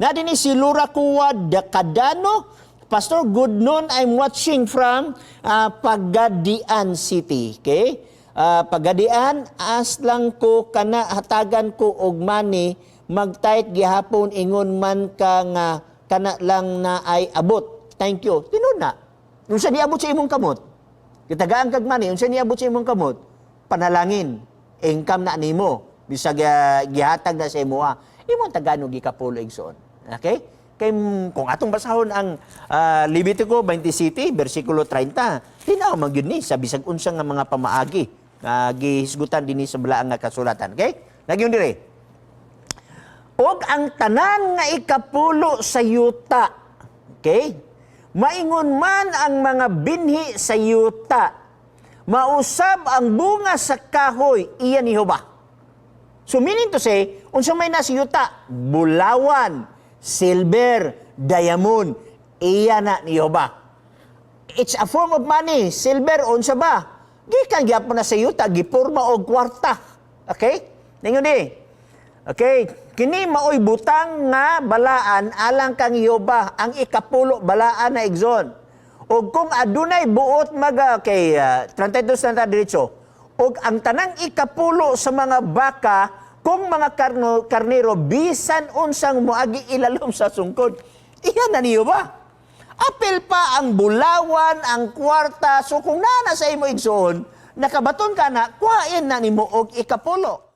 Na din si Lura Kuwa Cadano. Pastor, good noon. I'm watching from Pagadian City. Okay? Pagadian, as lang ko kana hatagan ko og money, mag-tithe gihapon, ingon man ka nga kana lang na ay abot. Thank you. Tinuod na. Unsa niabot sa imong kamot? Gitagaan kag money, unsa niabot sa imong kamot? Panalangin. Income na nimo. Bisag gihatag na sa imoha. Imong tagaan og ikapulo, igsoon. Okay? Kay kung atong basahon ang Levitico 27 versikulo 30, tinaw man gyud ni sa bisag unsa nga mga pamaagi nga gihisgutan dinhi sa balaang nga kasulatan. Okay? Nagyun dire. Og ang tanan nga ikapulo sa yuta. Okay? Maingon man ang mga binhi sa yuta. Mausab ang bunga sa kahoy, iya ni Jehova. So meaning to say, unsa may nasa yuta? Bulawan, silver, diamond, iya na ni Jehova. It's a form of money. Silver, unsa ba? Gikan gyapon na sa yuta, gipurma og kwarta. Okay? Ningon di. Okay, kini maoy butang nga balaan alang kang Jehova, ang ikapulo balaan na, igsoon. Og kung adunay buot maga kay 32 na ta diretso. Og ang tanang ikapulo sa mga baka kung mga karnero, bisan unsang moagi ilalom sa sungkod, iya na ni Jehova. Apil pa ang bulawan, ang kwarta. So kung naa na sa imo, igsoon, nakabaton ka na, kuhain na nimo og ikapulo.